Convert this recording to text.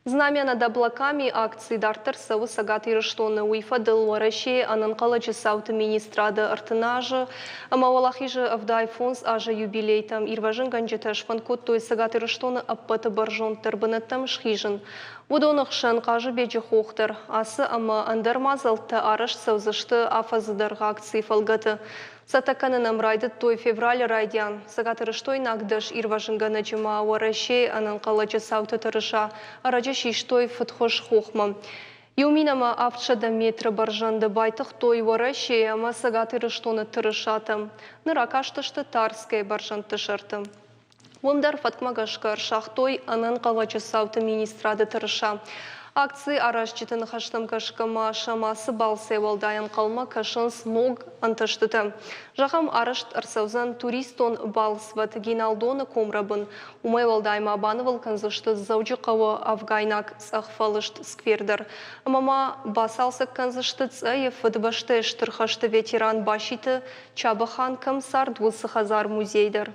Знамя над облаками акци дарддӕр цӕуы Цӕгат Ирыстоны. Уый фӕдыл Уӕрӕсейы ӕнӕнхъӕлӕджы цауты министрады 30 азы ӕмӕ Уӕлахизы 75 азы юбилейтӕм ирвӕзынгӕнджытӕ сфӕнд кодтой Цӕгат Ирыстоны ӕппӕты бӕрзонддӕр бынӕттӕм схизын. Уыдоны хсӕн Хъазыбеджы хох дӕр. Ацы ӕмӕ ӕндӕр мадзӕлттӕ арӕзт цӕудзысты афӕдзы дӕргъы акцийы фӕлгӕты. Цӕттӕ кӕнын ӕм райдыдтой февралы райдиан. Цӕгатирыстойнаг дӕс ирвӕзынгӕнӕджы ма Уӕрӕсейы ӕнӕнхъӕлӕджы цауты тырыса ӕрӕджы систой фыдхуыз хохмӕ. 1700 метры бӕрзӕнды байтыгътой Уӕрӕсейы ӕмӕ Цӕгат Ирыстоны тырысатӕ. Ныр акастысты Тарскӕйы бӕрзӕндты сӕрты. Уым дӕр фӕткмӕ гӕсгӕ ӕрсагътой ӕнӕнхъӕлӕджы цауты министрады тырыса. Акци аразджыты ныхӕстӕм гӕсгӕ ма сӕм ацы балцӕй уӕлдай ӕнхъӕлмӕ кӕсынц ног ӕнтыстытӕ. Зӕгъӕм, арӕзт ӕрцӕудзӕн туристон балцвӕд Геналдоны комрӕбын. Уымӕй уӕлдай ма банывыл кӕндзысты Дзӕуджыхъӕуы афгайнаг цъӕх фӕлыст сквер дӕр. Ӕмӕ ма бацалцӕг кӕндзысты Цъӕйы Фыдыбӕстӕйы Стыр хӕсты ветеран Баситы Чабӕхан кӕм цард, уыцы хӕдзар-музей дӕр.